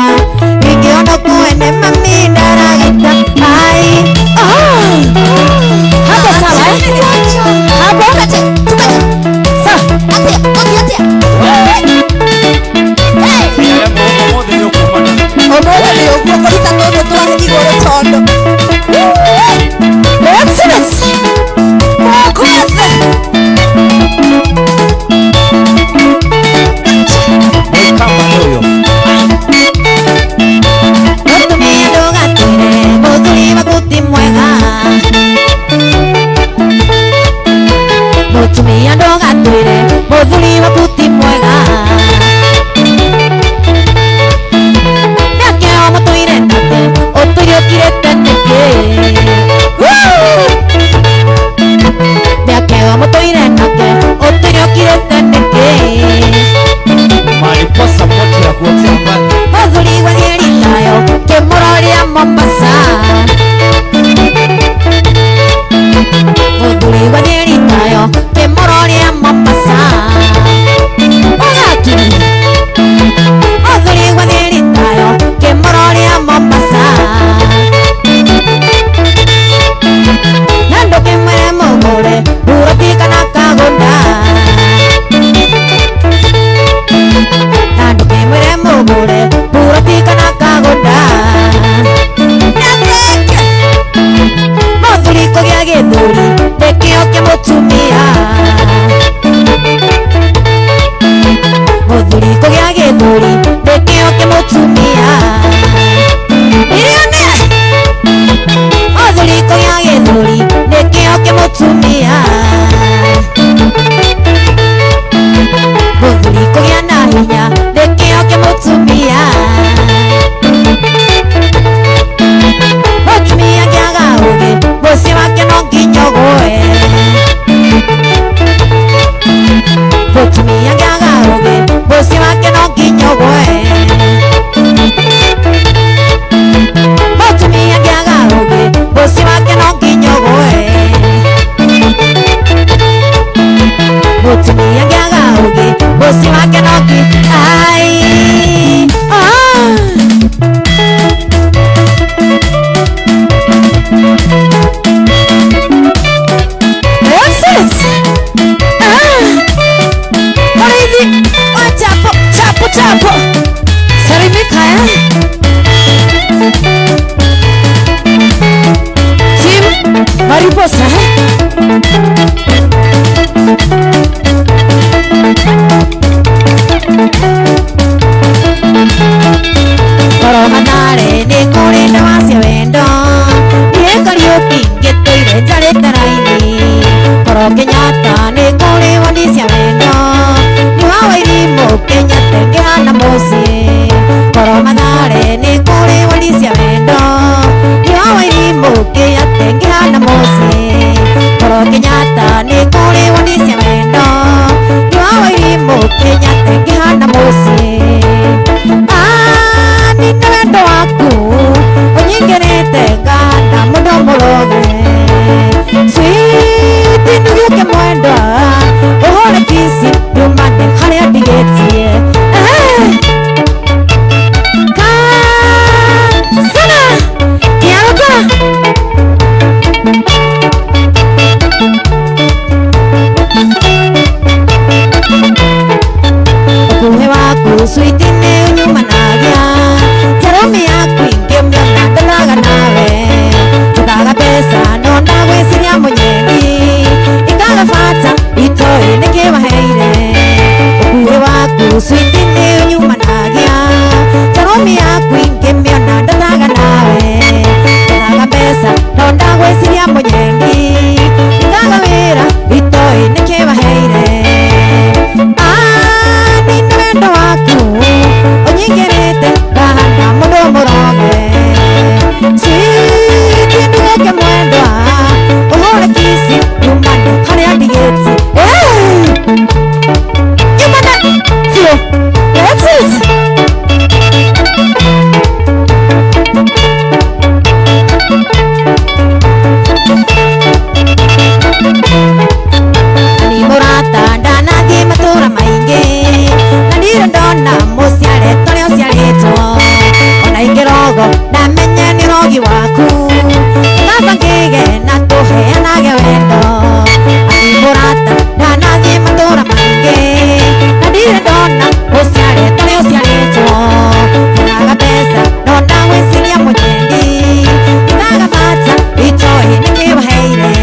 Ingĩona kwene mami ndaragaita. Ai. Oh. Hapo sawa eh? Hapo? Sawa. Arĩa ũmũthĩ nĩ ũkumana. Ũmũthĩ nĩ ũguo kũruta tũndũ twa igũrũ tondũ. Excellent. Mũkwethe. Mũikamba nĩ ũyũ. Mũtumia ndũgatwĩre mũthuri waku ti mwega. Mũtumia ndũgatwĩre mũthuri waku ti mwega. Nake ũmũtũire nake ũtũire ũkirĩte nĩkĩ? Nake ũmũtũire nake ũtũire ũkirĩte nĩkĩ? Mariposa moto ya kuotea mbali. Mũthuri gwathiĩ ritayo kĩmũroria Mombasa. Mariposa. Koromanare ni kuri ndawa cia wendo niĩ Kariũki ngĩtũire njarĩte raini Koro Kenyatta nĩ kũrĩ woni cia wendo nĩ wa Wairimũ Kenyatta ngĩhana mũciĩ Koro Mathare nĩ kũrĩ woni cia wendo nĩ wa Wairimũ Kenyatta ngĩhana mũciĩ Koro Kenyatta nĩ kũrĩ woni cia wendo nĩ wa Wairimũ Kenyatta ngĩhana mũciĩ Nina wendo waku ũnyingĩrĩte ngahana mũndũ mũroge Sweet nĩgĩũke mwendwa ũhũre kici nyumane harĩa ndigĩtie Kasana Kĩarũka Ũkuhĩ waku sweet nĩ ũnyumanagia Njarũmi yaku ingĩmĩona ndũraga nawe Njethaga mbeca no ndagwĩciria mũnyeni Ingaga bata itoĩ nĩkĩ waheire Ũkuhĩ waku sweet nĩ ũnyumanagia Njarũmi yaku ingĩmĩona ndũraga nawe Njethaga mbeca no ndagwĩciria mũnyeni Ingaga wĩra itoĩ nĩkĩ waheire Nina wendo waku ũnyingĩrĩte ngahana mũndũ mũroge Sweet nĩgũke mwendwa ũhũre kici nyumane harĩa ndigĩtie Nyumane biũ That's it. Ni mũrata ndanathiĩ matũra maingĩ na ndirĩ ndona mũciare torĩa ũciarĩtwo ona ingĩrogo ndamenye nĩ ũrogi waku ngaba ngĩge na tũheanage wendo Ani mũrata ndanathiĩ matũra maingĩ na ndirĩ ndona mũciare torĩa ũciarĩtwo Njethaga mbeca no ndagwĩciria mũnyendi Njethaga bata itoĩ nĩkĩ waheire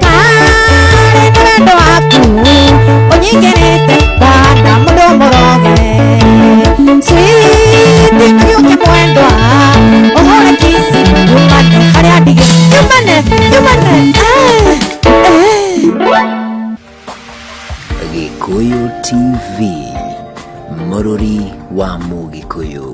Karĩ na wendo waku ũnyingĩrĩte ngahana mũndũ mũroge Sweet nĩgĩũke mwendwa ũhũre kici nyumane harĩa ndigĩ nyumane nyumane Gikuyu TV, Mũrũri wa Mũgĩkũyũ.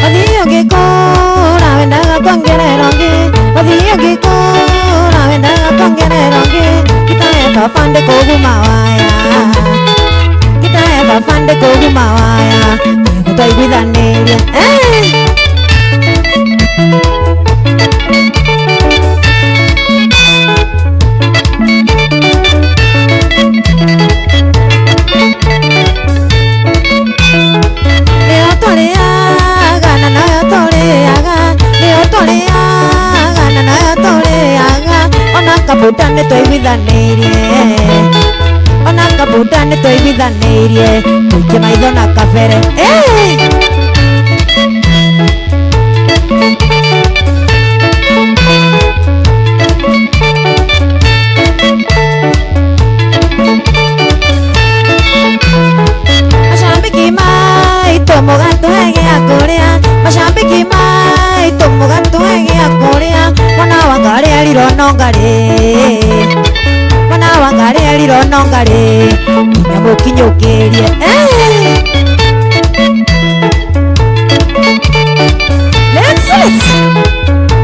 Ũthiĩ ũngĩkũra wendaga kuongerera ũngĩ Ũthiĩ ũngĩkũra wendaga kuongerera ũngĩ Gitae baba ndĩkũguma waya Gitae baba ndĩkũguma waya Nĩguo twaiguithanĩrie Nĩyo tũrĩaga na noyo tũrĩaga Nĩyo tũrĩaga na noyo tũrĩaga Ona kabuta nĩ twaiguithanĩirie Ona kabuta nĩ twaiguithanĩirie Tũikie maitho na kabere Mashabiki maitũ mũgatũhe gĩa kũrĩa Mashabiki maitũ mũgatũhe gĩa kũrĩa Mwana wa ngarĩ erirwo no ngarĩ Mwana wa ngarĩ erirwo no ngarĩ Nginya mũkinyũkĩrie Let's it.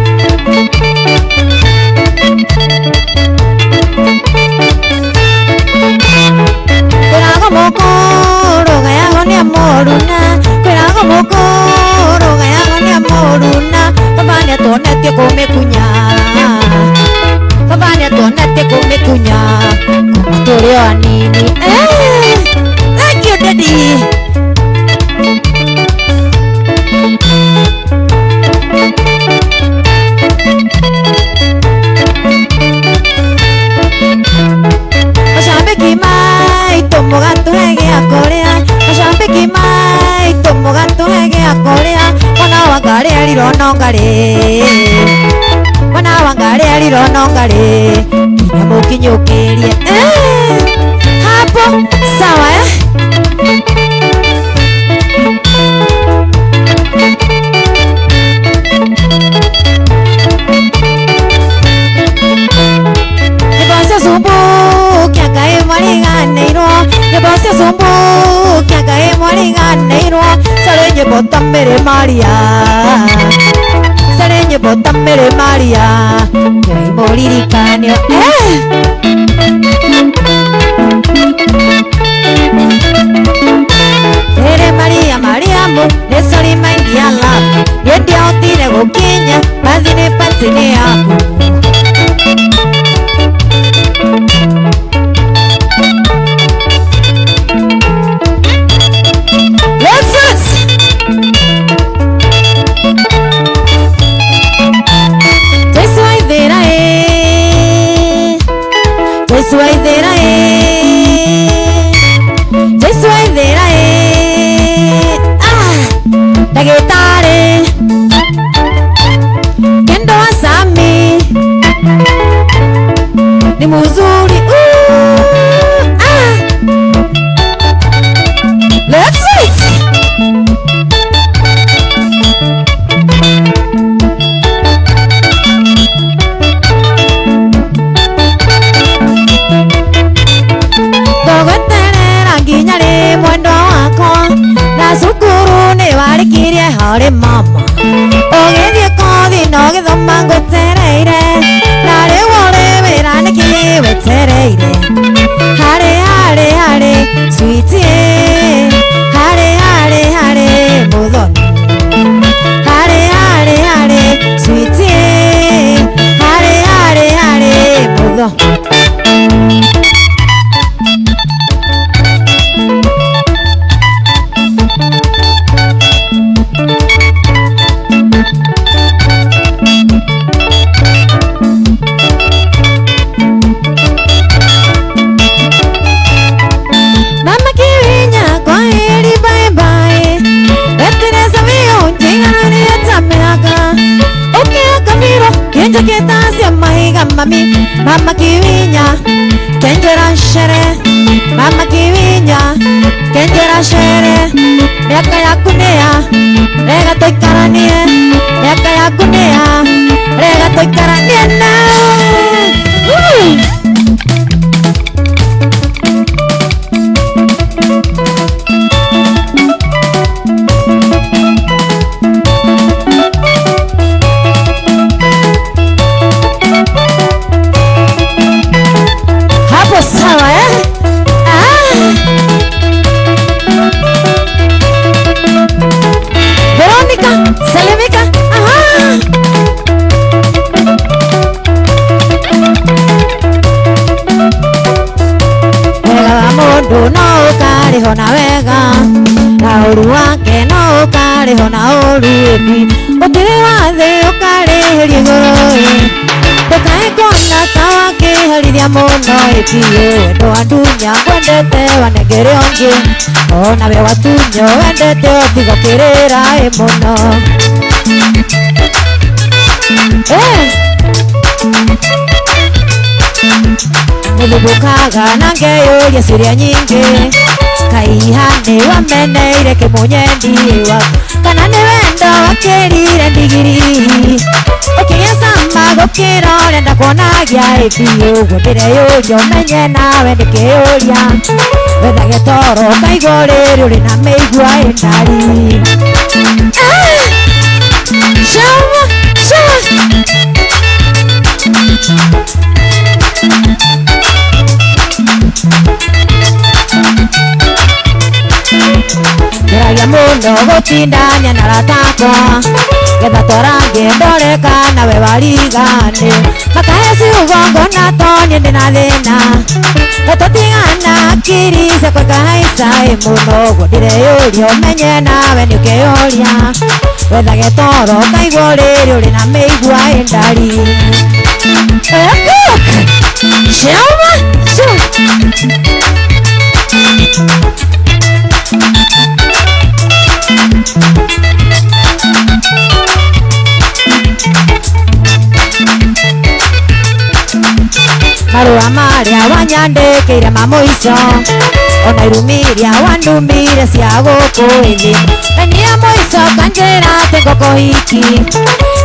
Kwĩrago mũkũrũ gayago nĩ amũruna Kwĩrago mũkũrũ gayago nĩ amũruna Baba nĩatuonetie kũmĩkunya Baba nĩatuonetie kũmĩkunya Kuma tũrĩ o anini Thank you. Ngarĩ, mwana wa Ngarĩ erirwo no Ngarĩ nginya mũkinyũkĩrie. Hapo sawa eh? Nyĩmbo nyĩmbo cia cumbukia Ngai mwariganĩirwo, carĩ nyĩmbo ta Mary Maria, carĩ nyĩmbo ta Mary Maria, Ngai mũririkanio. Mary Maria Mariamu nĩ sorry my dear love, niĩ ndiahotire gũkinya bathi-inĩ party-inĩ yaku. Ndagĩtarĩ Kendo wa Sami ni muzuri. Let's it. Tũgweterera nginya rĩ mwendwa wakwa, na cukuru nĩ warĩkirie harĩ mama, ũgĩthiĩ kothi na ũgĩthoma ngwetereire, na rĩu ũrĩ wĩra nĩkĩ wetereire? Harĩ harĩ harĩ sweetie, harĩ harĩ harĩ mũthoni, harĩ harĩ harĩ sweetie, harĩ harĩ harĩ mũthoni. Mami, mama Kiwinya, kenjera shere, mama Kiwinya, kenjera shere, miaka yaku nĩya, rega tũikaranie, miaka yaku nĩya, rega tũikaranie nawe. Sawa eh? Veronica, salimika. Aha. Wega wa mũndũ no ũkarĩhwo na wega, na ũru wake no ũkarĩhwo na ũru ĩbi. Ũtĩrĩ wa thĩ ũkarĩhĩrio igũrũ ĩ. Ndũkae kuona ta wakĩherithia mũno ĩbiũ, wendo wa ndunya ngwendete wanengere ũngĩ, onawe watunywo wendete ũtiga kĩrĩra ĩ mũno. Nĩthubũkaga na ngeyũria ciũria nyingĩ, kaiha nĩ wameneire kĩmũnyendi waku, kana nĩ wendo wakĩrire ndigiri, ũkĩgĩa cama gũkĩra ũrĩa ndakuonagia ĩbiũ, ũguo ndĩreyũria ũmenye nawe nĩkĩũria, wethage toro ũkaigua ũrĩrĩ ũrĩ na mĩigua ĩtari. Shama, shama. Ngeragia mũno gũtindania na arata akwa, getha twarangie ndore kana we warigane, makahe ciugo ngona to niĩ ndĩna thĩna, na tũtigana akiri ciakwa ikahaica ĩ mũno, ũguo ndĩreyũria ũmenye nawe nĩ ũkeyũria, wethage toro ũkaigua ũrĩrĩ ũrĩ na mĩigua ĩndari. Shama, shama. Wambĩkĩire mamũico ona irumiria wandumire cia gũkũ ĩthĩ na niĩ mũico kanjĩra atĩ ngũkũhiki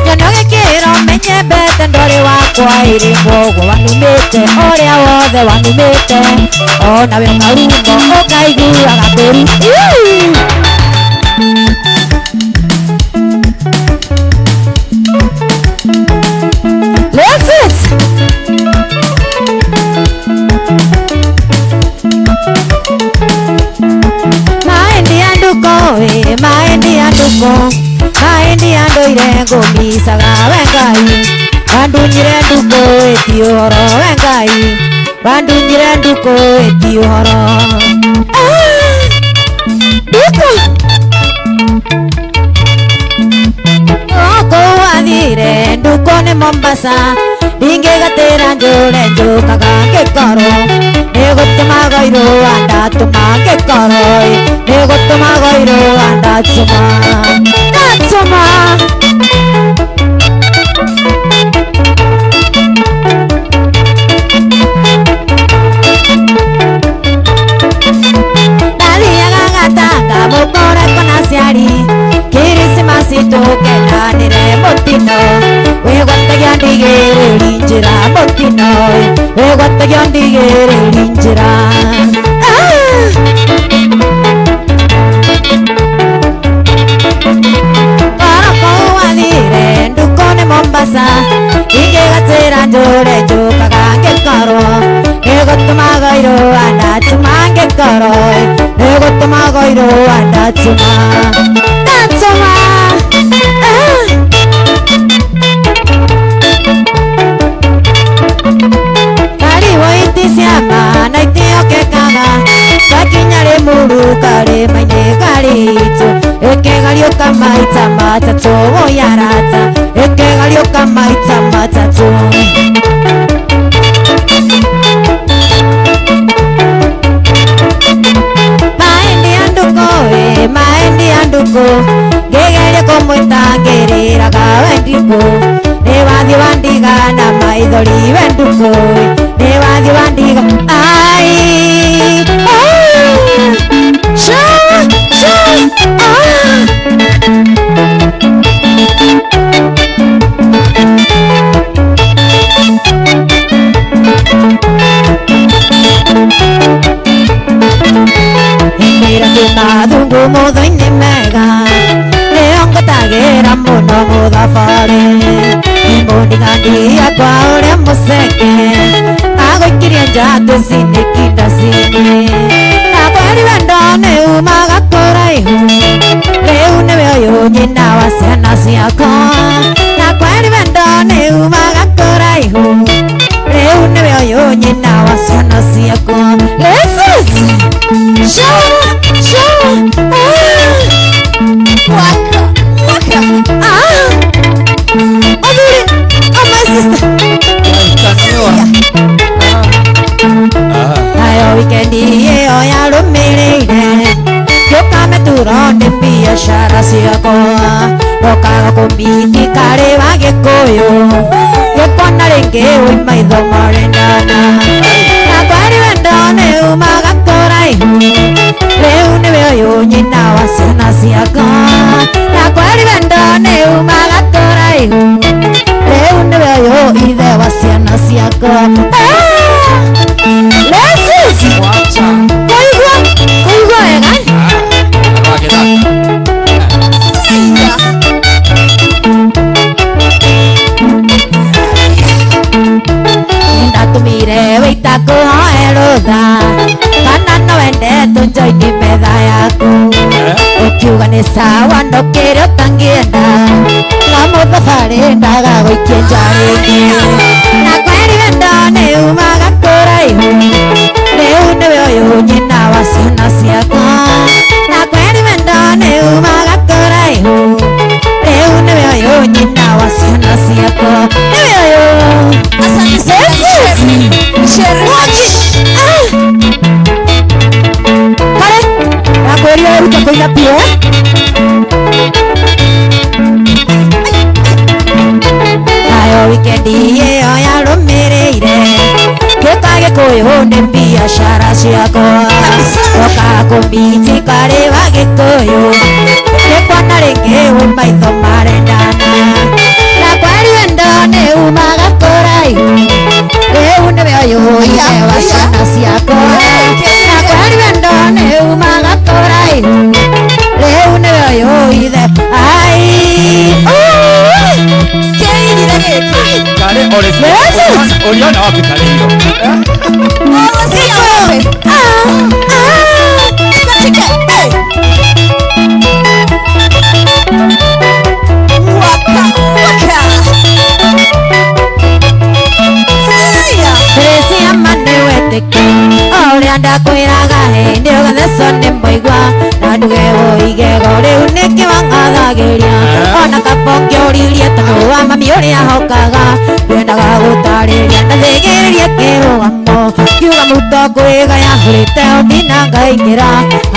nyono gĩkĩro menye mbete ndwarĩ wakwa ĩrĩ koguo wanumĩte ũrĩa wothe wanumĩte ona we ũkarumo ũkaiguaga kũru. Let's it. Maendi anduko, maendi anduko, maendi andoire ngũmicaga we Ngai, wandunyire nduko ĩti ũhoro we Ngai, wandunyire nduko ĩti ũhoro. Nduko oko wathire nduko nĩ Mombasa, ndingĩgatĩra njũre njũkaga ngĩkorwo nĩgũtũmaga irũa ndatũma ngĩkorwo nĩgũtũmaga irũa ndatũma ndatũma. Ndathiaga gatanga mũkoreko na aciari Kirisimasi tũkenanĩre mũtino wĩgwatagia ndigĩrĩri njĩra mũtino wĩgwatagia ndigĩrĩri njĩra. Koroko wathire nduko nĩ Mombasa ingĩgatĩra njũre njũkaga ngĩkorwo nĩgũtũmaga irũa ndatũma ngĩkorwo nĩgũtũmaga irũa ndatũma ndatũma. Kariwo iti ciama na itiokekaga twakinya Rĩmuru karĩma-inĩ karĩitũ ĩkĩgariũka maita matatũ ũyarata ĩkĩgariũka maita matatũ. Maendi anduko maendi anduko ngĩgeria kũmwĩta ngĩrĩraga we ndikũ nĩ wathiĩ wandiga na maithori we ndukũ nĩ wathiĩ wandiga ai sha sha ah. Hĩndĩ kĩmathungu mũthũ-inĩ mega nĩo ngũtagĩra mũno mũthabarĩ mũndigandia kwa ũrĩa mũceke agũikirie nja twĩcinĩkindacini na kweri wendo nĩ umaga kũraihu rĩu nĩwe ũyũ nyina wa ciana ciakwa na kweri wendo nĩ umaga kũraihu rĩu nĩwe ũyũ nyina wa ciana ciakwa. Listen. Sha sha ah. Waka waka ah. Oduri, oh my sister. Nayo wikendi ĩyo yarũmĩrĩire ngĩũka mĩturo nĩ biacara ciakwa ndokaga kũmiti karĩ wa Gĩkũyũ ngĩkuona rĩngĩ wĩ maitho marendana na kweri wendo nĩ umaga kũraihu rĩu nĩwe ũyũ nyina wa ciana ciakwa na kweri wendo nĩ umaga kũraihu rĩu nĩwe ũyũ ithe wa ciana ciakwa. Lessons. Koigua koigua wega. Ndatũmire wĩita kũhoe rũtha kana no wende tũnjoini metha yaku ũkiuga nĩ sawa ndũkĩrĩ ũtangĩenda na mũthabarĩ ndaga gũikia nja rĩngĩ na kweri wendo nĩ umaga kũraihu rĩu nĩwe ũyũ nyina wa ciana ciakwa na kweri wendo nĩ umaga kũraihu rĩu nĩwe ũyũ nyina wa ciana ciakwa nĩwe ũyũ. Asante sana Sherry. Mwaki. Kare, nakwĩrire wĩrute kũina biũ. Nayo wikendi ĩyo yarũmĩrĩire ngĩũka Gĩkũyũ nĩ biacara ciakwa Oka kũmiti karĩ wa Gĩkũyũ Nĩkuona rĩngĩ wĩ maitho marendana Na kweri wendo nĩ umaga kũraihu Rĩu nĩwe ũyũ ithe wa ciana ciakwa Na kweri wendo nĩ umaga kũraihu Rĩu nĩwe ũyũ ithe ai Kĩirire gĩkĩ. Kare Yes. uliona wapi kare hiyo? Cia wewe. Katika, hey. Waka, waka. Sia. Tresiama nĩ wetĩki o ũrĩa ndakwĩraga hĩndĩ ũgathecwo nĩ mũigua na nduge wũigego rĩu nĩkĩ wang'athagĩria ona kaba ũngĩũririe tondũ wa mami ũrĩa hokaga ndwendaga gũtarĩria ndathĩgĩrĩrie kĩrũgamo kiuga mũto ngwĩga yahũrĩte ũndina ngaingĩra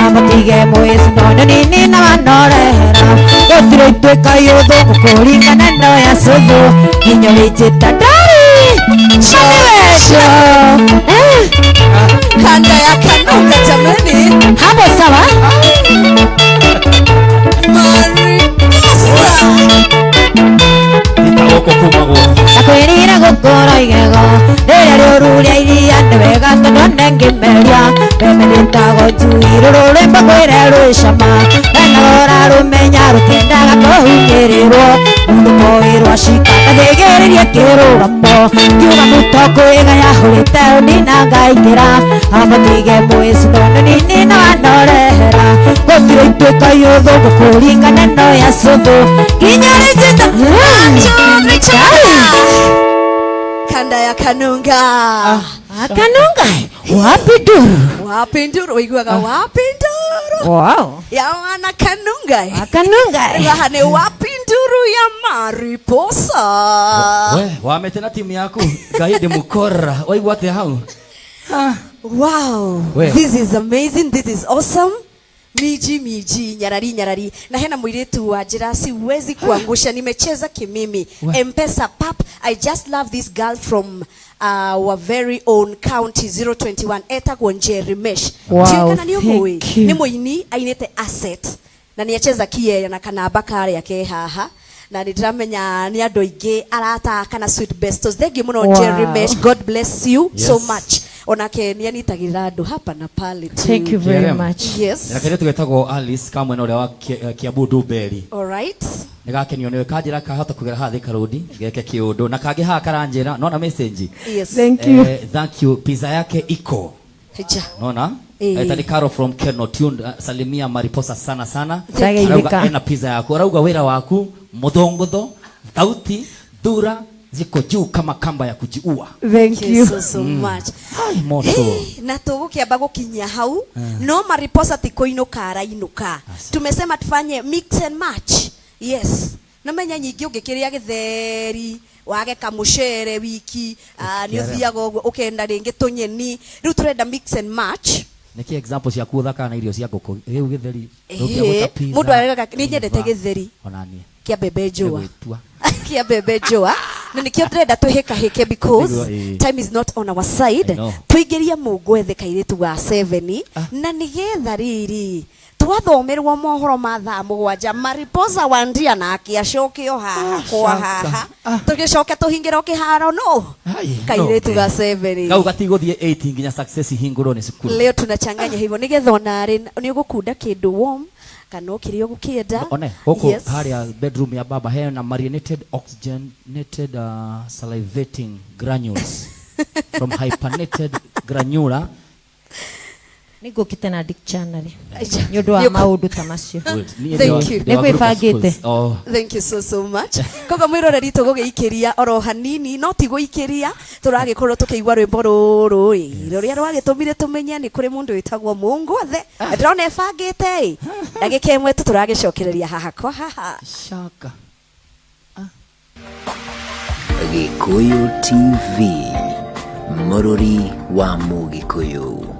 amũtige mwĩcino nini na wanorehera gũtirĩ ituĩka yũthũngũ kũringana no ya cũthũ nginya ũrĩnjĩta ndari Mami wecho. Kanda ya Kanunga jamani. Hapo sawa? Mariposa. Gũkũ kumagwo. Ndakwĩrire gũkũra igego rĩrĩa rĩũru rĩa iria nĩ wega tondũ nĩngĩmeria mbembe nĩtagwo njui rũrũ rwĩmbo ngwĩre rwĩ cama enaga ũrarũmenya rũtiendaga kũhunyĩrĩrwo mũndũ koĩrwo acika ndathĩgĩrĩrie kĩrũgamo ngiuga mũto kwĩga yahũrĩte ũnina ngaingĩra amũtige mwĩcino nini na wanorehera gũtirĩ ituĩka yũthũngũ kũringana no ya cũthũ nginya rĩnjĩta One, two, three, chaka. Kanda ya Kanunga. Kanunga wapi duru Wapi nduru ũiguaga wapi nduru wow ya wana Kanunga. Kanunga Haha nĩ wapi nduru ya Mariposa. We, wamete na timu yaku Ngai ndĩ mũkora waigua atĩa hau? Wow. We. This is amazing. This is awesome. Miji miji nyarari nyarari na hena mwiritu wa njira siwezi kuangusha nimecheza kimimi We. Mpesa pap I just love this girl from our very own county 021 etagwo Njeri Mesh. Wow, Ndiũĩ kana nĩ ũmũĩ? thank you. Nĩ mũini ainĩte asset na nĩ acheza kieya na kanamba karĩa ke haha na nĩ ndĩramenya nĩ andũ aingĩ arataka na sweet bestos thengiũ mũno. Wow. Njeri Mesh, God bless you so Yes. much onake nĩ anitagĩrĩra andũ hapa na pale tu. Thank you very KRM. much. Yes. Na kairĩtu getagwo Alice kamwena ũrĩa wa Kiambu Ndumberi All right. nĩ gakenio nĩwe kanjĩra kahota kũgera haha Thika Road geke kĩũndũ na kangĩ haha karanjĩra nona message. Yes. Thank you. Thank you, pizza yake iko Hija. nona. Tani Caro from Keno tuned, salimia Mariposa sana sana. Thank you. Arauga ena pizza yaku arauga wĩra waku muthongotho thauti thura ziko juu kama kamba ya kujiua. Thank Thank you so, so much. Ai, moto. Hey, na tũgũkĩamba gũkinyia hau no Mariposa ti kũinũka arainũka tumesema tufanye mix and match yes nomenya nyingĩ ũngĩkĩrĩa gĩtheri wage kamũcere wiki nĩ ũthiaga ũguo ũkenda rĩngĩ tũnyeni rĩu tũrenda mix and match. Nĩkĩ example ciaku ũthakaga na irio cia ngũkũ rĩu gĩtheri Ĩhĩ, ndũngĩagũta pizza, mũndũ aregaga nĩ nyendete ĩva. Gĩtheri Ona niĩ kĩa mbembe njũa nĩgwĩtua. Kĩa mbembe njũa na nĩkĩo ndĩrenda twĩhĩkahĩke because Nĩguo, ĩĩ. time is not on our side. I know. Tũingĩrie mũngwethe kairĩtu ga 7 na nĩgetha rĩrĩ twathomerwo mohoro ma thaa 7 Mariposa Wandia nake acoke o haha kwa Shaka. haha tũgĩcoke tũhingĩro kĩharo no Ai, kairĩtu no. ga 7 Kau gatigũthiĩ 8 nginya success ihingũrwo nĩ cukuru. Leo tunachanganya hivyo nĩgetha onarĩ nĩ ũgũkunda kĩndũ warm kana ũkĩrĩa ũgũkĩenda. One gũkũ Yes. harĩa bedroom ya baba hena marinated oxygenated salivating granules from hypernated granula. Nĩ ngũkĩte na dictionary Aja. nĩ ũndũ wa Nĩ maũndũ ta macio. Good. Niĩ Thank you. ndĩ wa Nĩ group of kwĩbangĩte. schools. Oh. Thank you so so much. Koguo mwĩroreri tũgũgĩikĩria oro hanini no ti gũikĩria tũragĩkorwo tũkĩigua rwĩmbo rũrũ ĩ rũrĩa rwagĩtũmire tũmenye nĩ kũrĩ mũndũ wĩtagwo Mũngwathe ndĩrona ĩbangĩte ĩ ndagĩka ĩmwe tu tũragĩcokereria haha kwa haha. Shaka. Gikuyu TV, Mũrũri wa Mũgĩkũyũ.